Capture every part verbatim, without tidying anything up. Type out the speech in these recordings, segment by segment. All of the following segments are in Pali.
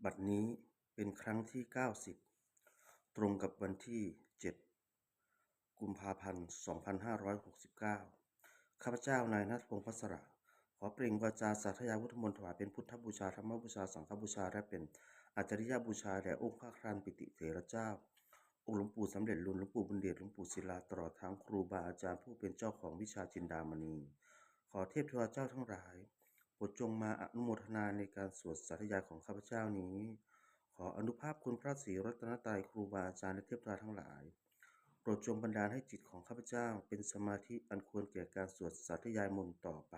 บัดนี้เป็นครั้งที่ 90 ตรงกับวันที่ 7 กุมภาพันธ์ สองพันห้าร้อยหกสิบเก้า ข้าพเจ้านายณัฐพงษ์ พัสระ ขอเปล่งวาจาสาธยายพุทธมนต์ถวายเป็นพุทธบูชา ธรรมบูชา สังฆบูชา และเป็นอาจาริยบูชาแด่องค์พระครันปิติเถระเจ้า องค์หลวงปู่สำเร็จลุน หลวงปู่บุญเดช หลวงปู่ศิลา ตลอดทั้งครูบาอาจารย์ผู้เป็นเจ้าของวิชาจินดามณี ขอเทพเทวาเจ้าทั้งหลาย โปรดจงมาอนุโมทนาในการสวดสาธยายของข้าพเจ้านี้ ขออานุภาพคุณพระศรีรัตนตรัย ครูบาอาจารย์และเทพเทวาทั้งหลาย โปรดจงบันดาลให้จิตของข้าพเจ้าเป็นสมาธิอันควรแก่การสวดสาธยายมนต์ต่อไป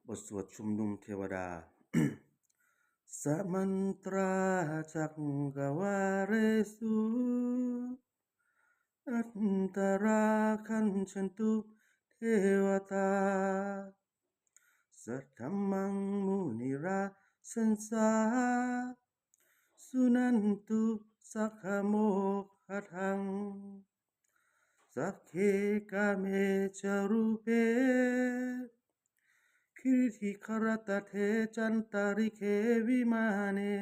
บทสวดชุมนุมเทวดา Samantā cakkavāḷesu atrāgacchantu devatā, saddhammaṃ munirājassa suṇantu saggamokkhadaṃ. Sagge kāme ca rūpe girisikharataṭe cantalikkhe vimāne,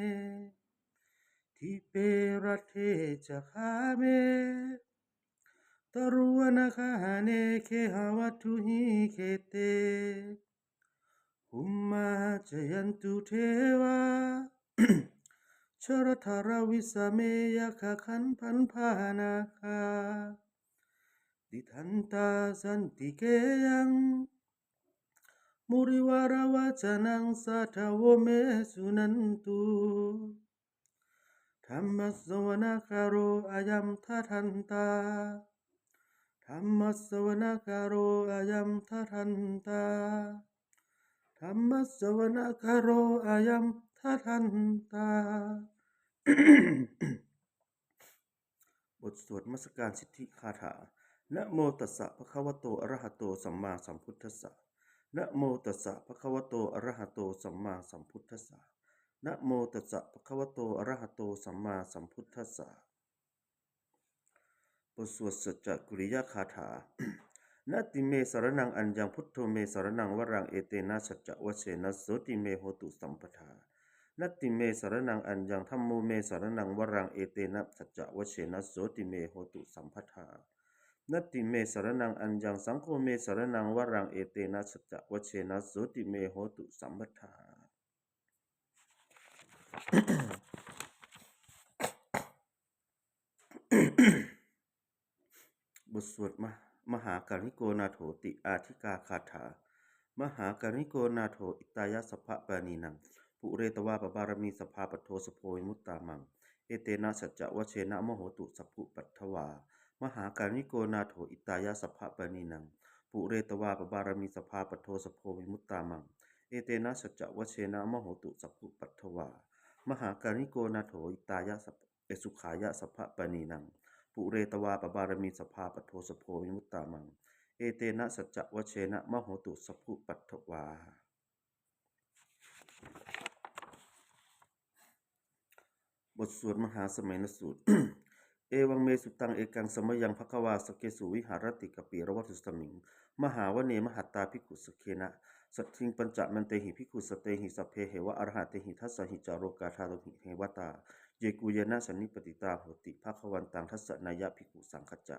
dīpe raṭṭhe ca gāme taruvanagahane gehavatthumhi khette, bhummā cāyantu devā jalathalavisame yakkhagandhabbanāgā, tiṭṭhantā santike yaṃ munivaravacanaṃ sādhavo me suṇantu. Dhammassavanakālo ayam bhadantā. Dhammassavanakālo ayam bhadantā. Dhammassavanakālo ayam bhadantā. บทสวดนมัสการสิทธิคาถา Namo tassa bhagavato arahato sammāsambuddhassa. Namo tassa bhagavato arahato sammāsambuddhassa. Namo tassa bhagavato arahato sammāsambuddhassa. บทสวดสัจจกิริยคาถา Natthi me saraṇaṃ aññaṃ, buddho me saraṇaṃ varaṃ, etena saccavajjena sotthi me hotu sabbadā. Natthi me saraṇaṃ aññaṃ, dhammo me saraṇaṃ varaṃ, etena saccavajjena sotthi me hotu sabbadā. Natthi me saraṇaṃ aññaṃ, saṅgho me saraṇaṃ varaṃ, etena saccavajjena sotthi me hotu sabbadā. บทสวดมะ- มหาการุณิโกนาโถติอาทิกาคาถา Mahākāruṇiko nātho hitāya sabbapāṇinaṃ, pūretvā pāramī sabbā patto sambodhimuttamaṃ, etena saccavajjena mā hontu sabbupaddavā. Mahākāruṇiko nātho hitāya sabbapāṇinaṃ, pūretvā pāramī sabbā patto sambodhimuttamaṃ, etena saccavajjena mā hontu sabbupaddavā. Mahākāruṇiko nātho hitāya sab- e sukhāya sabbapāṇinaṃ, pūretvā pāramī sabbā patto sambodhimuttamaṃ, etena saccavajjena mā hontu sabbupaddavā. บทสวดมหาสมัยนสูตร Evaṃ me sutaṃ. Ekaṃ samayaṃ bhagavā sakkesu viharati kapilavatthusmiṃ mahāvane mahatā bhikkhusaṅghena saddhiṃ pañcamattehi bhikkhusatehi sabbeheva arahantehi. Dasahi ca lokadhātūhi devatā yebhuyyena sannipatitā honti bhagavantaṃ dassanāya bhikkhusaṅghañca.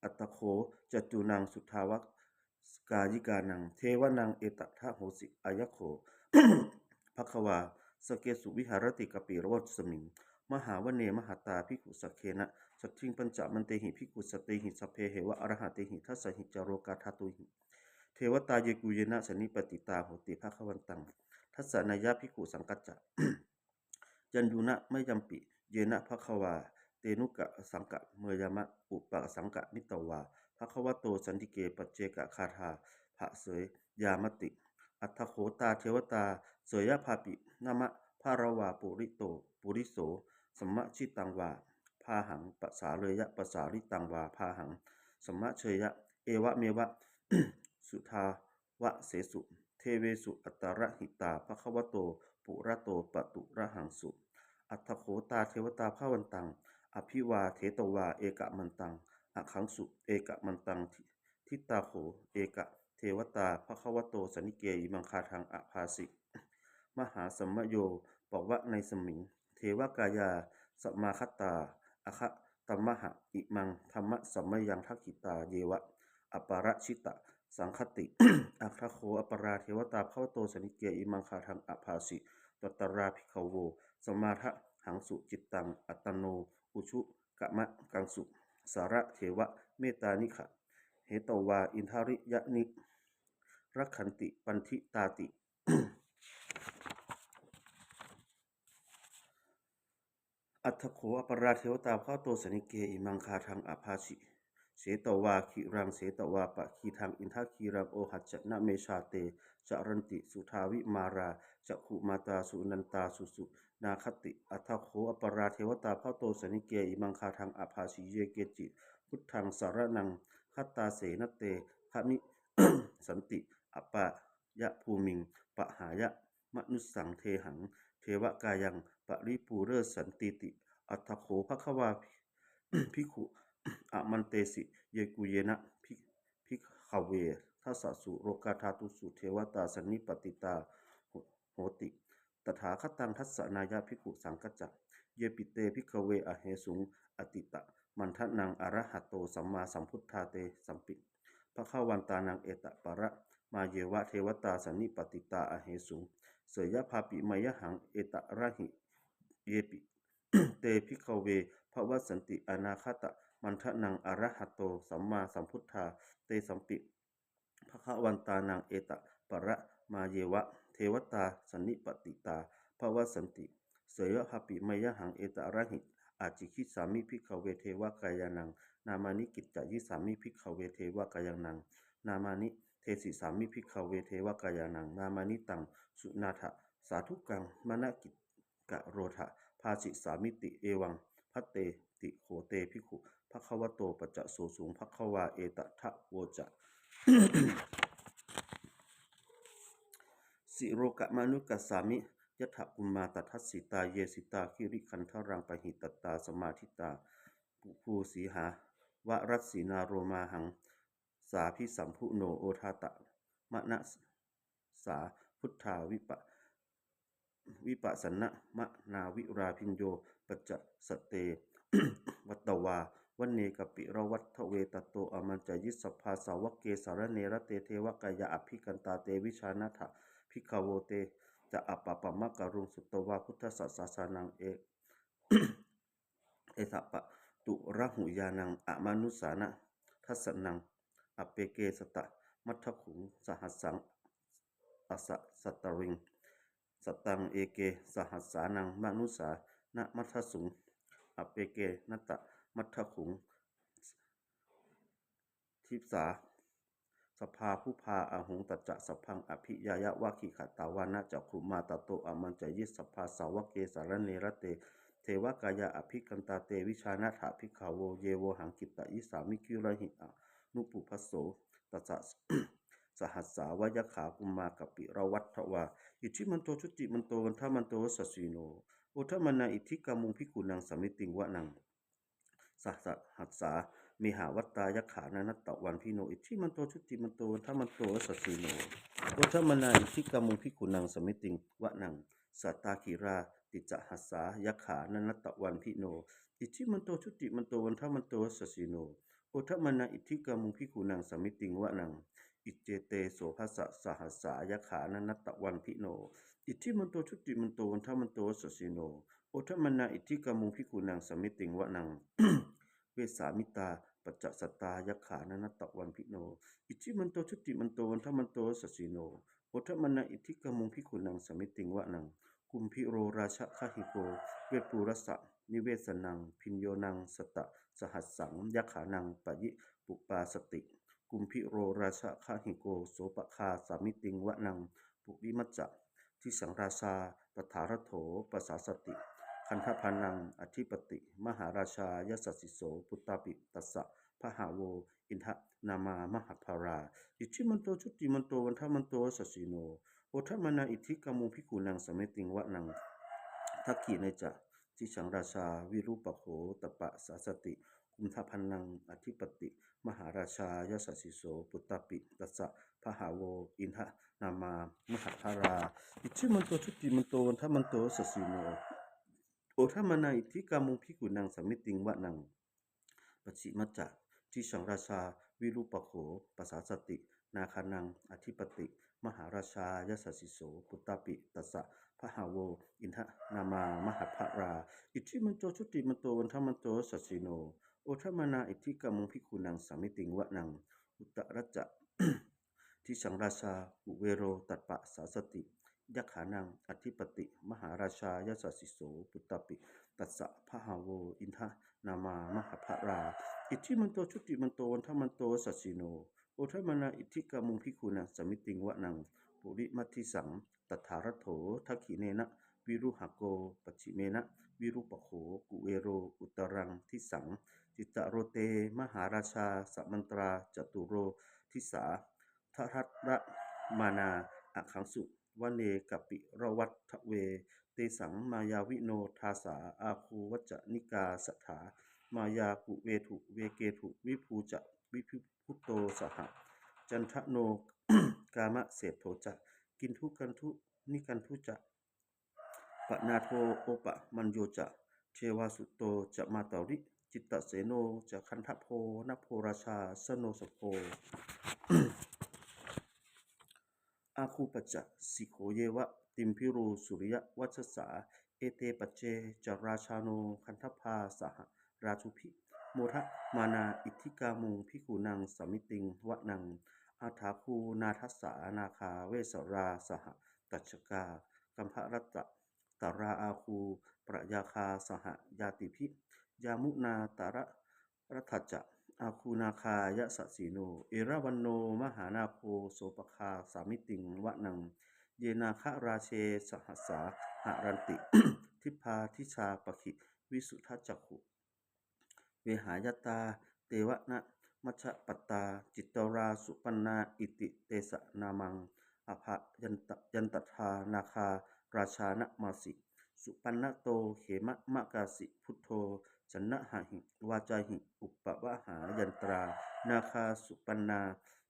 Atha kho catunnaṃ suddhāva- kāyikānaṃ devānaṃ etadahosi: Ayaṃ kho bhagavā sakkesu viharati kapilavatthusmiṃ mahāvane mahatā bhikkhusaṅghena saddhiṃ pañcamattehi bhikkhusatehi sabbeheva arahantehi. Dasahi ca lokadhātūhi devatā yebhuyyena sannipatitā honti bhagavantaṃ dassanāya bhikkhusaṅghañca. Yannūna mayampi yena bhagavā tenupasaṅkameyyāma, upasaṅkamitvā bhagavato santike paccekagāthā bhāseyyāmāti. Atha kho tā devatā seyyathāpi nāma balavā puriso sammiñjitaṃ vā bāhaṃ pasāreyya, pasāritaṃ vā bāhaṃ sammiñjeyya, evameva suddhā- vāsesu devesu antarahitā bhagavato purato pāturahaṃsu. Atha kho tā devatā bhagavantaṃ abhivādetvā ekamantaṃ aṭṭhaṃsu. Ekamantaṃ ṭhitā kho eka- devatā bhagavato santike imaṃ gāthaṃ abhāsi. Mahāsamayo pavanasmiṃ, devakāyā samāgatā, āgatamha imaṃ dhammasamayaṃ, dakkhitāyeva aparājitasaṅghanti. Atha kho aparā devatā bhagavato santike imaṃ gāthaṃ abhāsi. Tatra bhikkhavo samādahaṃsu, cittaṃ attano ujukamakaṃsu. Sārathīva mettāni gahetvā, indriyāni rakkhanti paṇḍitāti. Atha kho aparā devatā bhagavato santike imaṃ gāthaṃ abhāsi. Chetvā khīlaṃ chetvā palighaṃ, indakhīlaṃ ohaccamanejā, te caranti suddhā vimalā, cakkhumatā sudantā susunāgāti. Atha kho aparā devatā bhagavato santike imaṃ gāthaṃ abhāsi. Ye keci buddhaṃ saraṇaṃ gatāse, na te gamissanti apāyabhūmiṃ, pahāya mānusaṃ dehaṃ, devakāyaṃ paripūressantīti. Atha kho bhagavā bhikkhū āmantesi. Yebhuyyena bhi- bhikkhave dasasu lokadhātūsu devatā sannipatitā ho- honti tathāgataṃ dassanāya bhikkhusaṅghañca. Yepi te bhikkhave ahesuṃ atītamaddhānaṃ arahato sammāsambuddhā, tesampi bhagavantānaṃ etaparamāyeva devatā sannipatitā ahesuṃ, seyyathāpi mayhaṃ etarahi. Yepi te bhikkhave bhavissanti anāgatamaddhānaṃ arahato sammāsambuddhā, tesampi bhagavantānaṃ etaparamāyeva devatā sannipatitā bhavissanti, seyyathāpi mayhaṃ etarahi. Ācikkhissāmi bhikkhave devakāyānaṃ nāmāni, kittayissāmi bhikkhave devakāyānaṃ nāmāni, desissāmi bhikkhave devakāyānaṃ nāmāni. Taṃ suṇātha sādhukaṃ manasikarotha bhāsissāmīti. Evaṃ bhanteti kho te bhikkhū bhagavato paccassosuṃ. Bhagavā etadavoca: Silokamanukassāmi, yattha bhummā tadassitā; ye sitā girigabbharaṃ, pahitattā samāhitā. Puthū sīhāva sallīnā, lomahaṃsābhisambhuno; odātamanasā suddhā, vippa- vippasannamanāvilā. Bhiyyo pañcasate ñatvā, vane kāpilavatthave; tato āmantayi satthā, sāvake sāsane rate. Devakāyā abhikkantā, te vijānātha bhikkhavo; te ca ātappamakaruṃ, sutvā buddhassa sāsanaṃ. E- etapaṭipaccuppaññāṇaṃ, amanussāna dassanaṃ; appeke satamaddakkhuṃ, sahassaṃ atha sattariṃ. Sataṃ eke sahassānaṃ, manussānamaddasuṃ; appekenantamaddakkhuṃ, disā sabbā phuṭā ahuṃ. Tañca sabbaṃ abhiññāya, vavakkhitvāna cakkhumā; tato āmantayi satthā, sāvake sāsane rate. Devakāyā abhikkantā, te vijānātha bhikkhavo; ye vohaṃ kittayissāmi, girāhi anupubbaso. Tañca sahassā va yakkhā, bhummā kāpilavatthavā; iddhimanto jutimanto, vaṇṇavanto yasassino; modamānā iddhikamsuṃ, bhikkhūnaṃ samitiṃ vanaṃ. Sahassā mehāvatā, yakkhā nānattavaṇṇino; iddhimanto jutimanto, vaṇṇavanto yasassino; modamānā iddhikamsuṃ, bhikkhūnaṃ samitiṃ vanaṃ. Sātāgirā tisahassā, yakkhā nānattavaṇṇino; iddhimanto jutimanto, vaṇṇavanto yasassino; modamānā iddhikamsuṃ, bhikkhūnaṃ samitiṃ vanaṃ. Iccete soḷasasahassā, yakkhā nānattavaṇṇino; iddhimanto jutimanto, vaṇṇavanto yasassino; modamānā iddhikamsuṃ, bhikkhūnaṃ samitiṃ vanaṃ. Vessāmittā pañcasatā, yakkhā nānattavaṇṇino; iddhimanto jutimanto, vaṇṇavanto yasassino; modamānā iddhikamsuṃ, bhikkhūnaṃ samitiṃ vanaṃ. Kumbhīro rājagahiko, vepullassa nivesanaṃ; bhiyyo naṃ satasahassaṃ, yakkhānaṃ payirupāsati; kumbhīro rājagahiko, sopāga samitiṃ vanaṃ. Purimañca disaṃ rājā, dhataraṭṭho pasāsati; gandhabbānaṃ ādhipati, mahārājā yasassi so. Puttāpi tassa bahavo, indanāmā mahabbalā; iddhimanto jutimanto, vaṇṇavanto yasassino; modamānā iddhikamsuṃ, bhikkhūnaṃ samitiṃ vanaṃ. Dakkhiṇe ca disaṃ rājā, virūpakkho tappasāsati; Kumbhapannaṃ ādhipati mahārājā yasassi so. Puttāpi tassa bahavo indanāmā mahabbalā, iddhimanto jutimanto vaṇṇavanto yasassino, modamānā iddhikammaṃ bhikkhūnaṃ samitiṃ vanaṃ. Pacchimañca disaṃ rājā virūpakkho pasāsati, nāgānaṃ ādhipati mahārājā yasassi so. Puttāpi tassa bahavo indanāmā mahabbalā, iddhimanto jutimanto vaṇṇavanto yasassino, modamānā iddhikammaṃ bhikkhūnaṃ samitiṃ vanaṃ. Uttarañca disaṃ rājā kuvero tappasāsati, yakkhānaṃ ādhipati mahārājā yasassi so. Puttāpi tassa bahavo indanāmā mahabbalā, iddhimanto jutimanto vaṇṇavanto yasassino, modamānā iddhikammaṃ bhikkhūnaṃ samitiṃ vanaṃ. Purimaṃ disaṃ dhataraṭṭho, dakkhiṇena virūḷhako, pacchimena virūpakkho, kuvero uttaraṃ disaṃ. Citrūpe mahārājā samantā caturo disā, daddallamānā aṭṭhaṃsu vane kāpilavatthave. Tesaṃ māyāvino dāsā āgū vañcanikā saṭhā, māyā kuṭeṇḍu veṭeṇḍu viṭū ca viṭuṭo saha, candano kāmaseṭṭho ca kinnughaṇḍu nighaṇḍu ca, panādo opamañño ca devasūto ca mātali, cittaseno ca gandhabbo naḷo rājā janosabho, āgū pañcasikho yeva timbarū suriyavacchasā. Ete pañca ca rājāno gandhabbā saha rājubhi, modamānā iddhikammaṃ bhikkhūnaṃ samitiṃ vanaṃ. Athāgū nāgasā nāgā vesālā sahatacchakā, kambalassatarā āgū pāyāgā saha ñātibhi, yāmunā dhataraṭṭhā ca āgū nāgā yasassino, erāvaṇo mahānāgo sopāga samitiṃ vanaṃ. Ye nāgarāje sahasā haranti dibbā dijā pakkhi visuddhacakkhū, vehāyatā te vanamajjhapattā citrā supaṇṇā iti tesa nāmaṃ. Abhayantadā nāgarājānamāsi, supaṇṇato khemamakāsi buddho, saṇhāhi vācāhi upavhayantā, nāgā supaṇṇā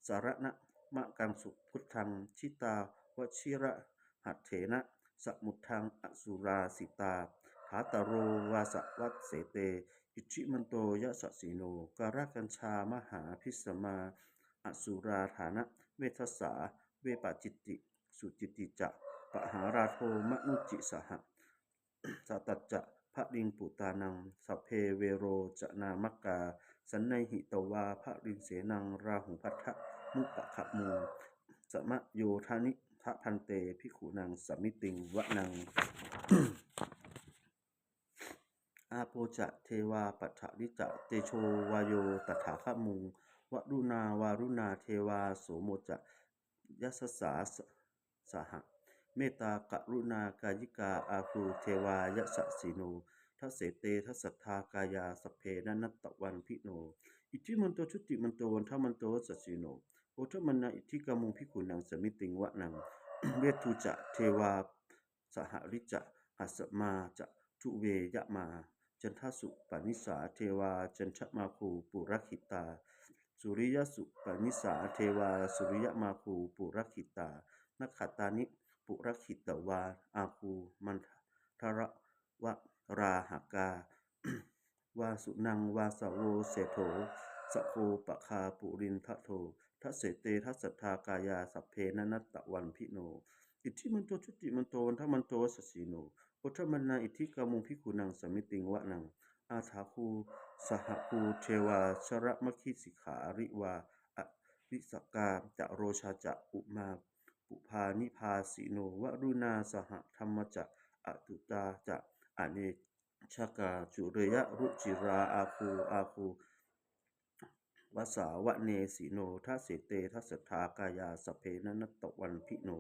saraṇamakaṃsu buddhaṃ, jitā vajirahatthena samuddaṃ asurā sitā. Bhātaro vāsavassete iddhimanto yasassino, kālakañjā mahābhismā asurā dānaveghasā, vepacitti sucitti ca pahārādo manucī saha, satañca baliputtānaṃ sabbe verocanāmakā, sannayhitvā baliṃ senaṃ rāhubhaddamupāgamuṃ, samayodāni bhadante bhikkhūnaṃ samitiṃ vanaṃ. Āpo ca devā paṭhavī ca tejo vāyo tadāgamuṃ, varuṇā vāruṇā devā somo ca yasasā saha, mettākaruṇākāyikā āgū devā yasassino, dasete dasadhā kāyā sabbe nānattavaṇṇino, iddhimanto jutimanto vaṇṇavanto yasassino, modamānā iddhikammaṃ bhikkhūnaṃ samitiṃ vanaṃ. Veṇḍū ca devā sahalī ca bhasamā ca duve yamā, candassūpanisā devā candamāgū purakkhitā, suriyassūpanisā devā suriyamāgū purakkhitā, nakkhattāni purakkhitvā āgū mandavalāhakā, vasūnaṃ vāsavo seṭṭho sakkopāga purindado, dasete dasadhā kāyā sabbe nānattavaṇṇino, iddhimanto jutimanto vaṇṇavanto yasassino, modamānā iddhikammaṃ bhikkhūnaṃ samitiṃ vanaṃ. Athāgū sahabhū devā jalamaggisikhāriva, ariṭṭhakā ca rojā ca ummāpupphanibhāsino, varuṇā sahadhammā ca accutā ca ane jakā, sūleyyarucirā āgū āgū vāsavanesino, dasete dasadhā kāyā sabbe nānattavaṇṇino,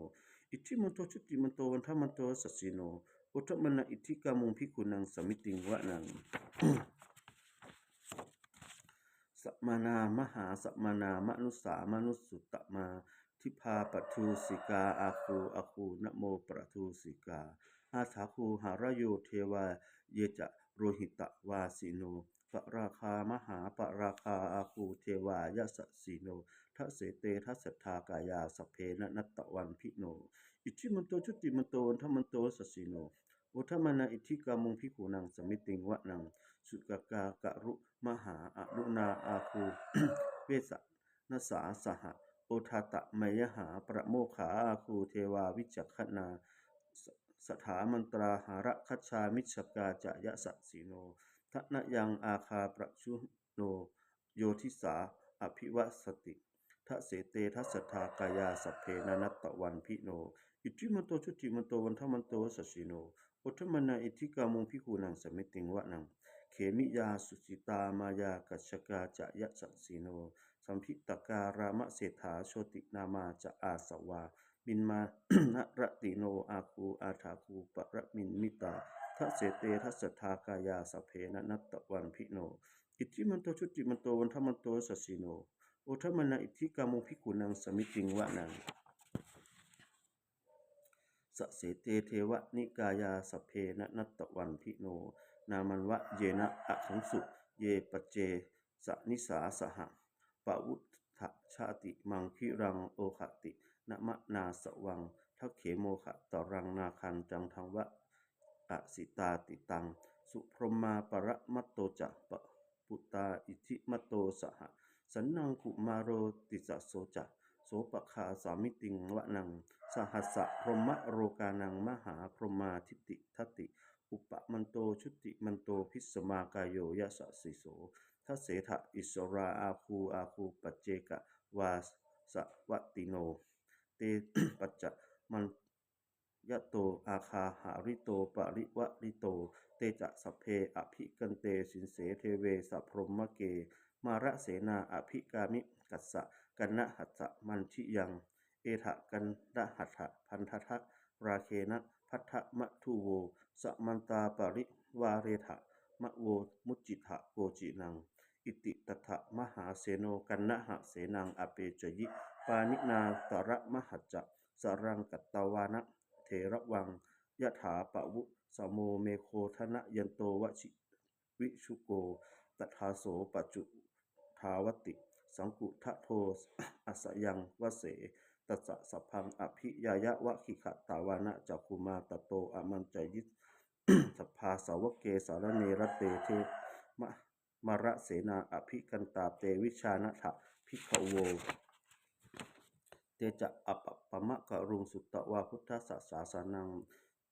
iddhimanto jutimanto vaṇṇavanto yasassino, modamānā iddhikammaṃ bhikkhūnaṃ samitiṃ vanaṃ. Samānā mahāsamānā mānusā mānusuttamā, dibbā paṭhavisikā āgū āgū nāma paṭhavisikā, athāgū harayo devā ye ca lohitavāsino, parāgā mahāparāgā āgū devā yasassino. Dasete dasadhā kāyā sabbe nānattavaṇṇino, iddhimanto jutimanto vaṇṇavanto yasassino, modamānā iddhikāraṃ bhikkhūnaṃ samitiṃ vanaṃ. Sukkā karumhā aruṇā āgū vesanasā saha, odātagayhā pāmokkhā āgū devā vicakkhaṇā. Sadāmattā hāragajā missakā ca yasassino, thanayaṃ āgā pajjunno yo disā abhivassati. Dasete dasadhā kāyā sabbe nānattavaṇṇino, iddhimanto jutimanto vaṇṇavanto yasassino, modamānā iddhikāraṃ bhikkhūnaṃ samitiṃ vanaṃ. Khemiyā tusitā māyā kassakā ca yasassino, lambitakā lāmaseṭṭhā jotināmā ca āsavā, brahmābhinābhino āgū athāgū paranimmitā. Dasete dasadhā kāyā sabbe nānattavaṇṇino, iddhimanto jutimanto vaṇṇavanto yasassino, modamānā iddhikāraṃ bhikkhūnaṃ samitiṃ vanaṃ. Dasete devanikāyā sabbe nānattavaṇṇino, nāmanvayena āgañchuṃ ye caññe sadisā saha, pavutthajāti maṅgalaṃ oghatiṇamanāsavaṃ, dakkhemoghataraṃ nāgaṃ candaṃva asitātitaṃ. Subrahmā paramatto ca putā iddhimato saha, sanaṅkumāro tisso ca sopāga samitiṃ vanaṃ. Sahassabrahmalokānaṃ mahābrahmābhitiṭṭhati, upapanno jutimanto bhismākāyo yasassi so. Dasettha issarā āgū āgū paccekavasavattino, te pañcamatto āgā hārito parivārito. Te ca sabbe abhikkante sinde deve sabrahmake, mārasenā abhikkāmi tassa kaṇhassa mandiyaṃ. Etha gaṇhatha bandhatha rāgena bandhamatthu vo, samantā parivāretha mā vo muñcittha koci naṃ. Iti tattha mahāseno kaṇhasenaṃ apesayi, pāṇinā talamāhacca saraṃ katvāna bheravaṃ. Yathā pāvussako megho thanayanto savijjuko, tadā so paccudāvatti saṅkuddho asayaṃvase. Tassa sabbaṃ abhiññāya vavakkhitvāna cakkhumā, tato āmantayi satthā sāvake sāsane rate. Mārasenā abhikkantā te vijānātha bhikkhavo, te ca ātappamakaruṃ sutvā buddhassa sāsanaṃ.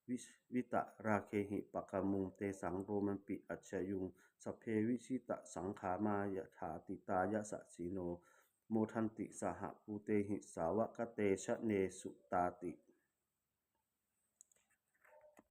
Vit- vītarāgehi pakkāmuṃ tesaṃ lomampi iñjayuṃ. Sabbe vijitasaṅgāmā yathātītā yasassino, modanti saha bhūtehi sāvakā te janesutāti.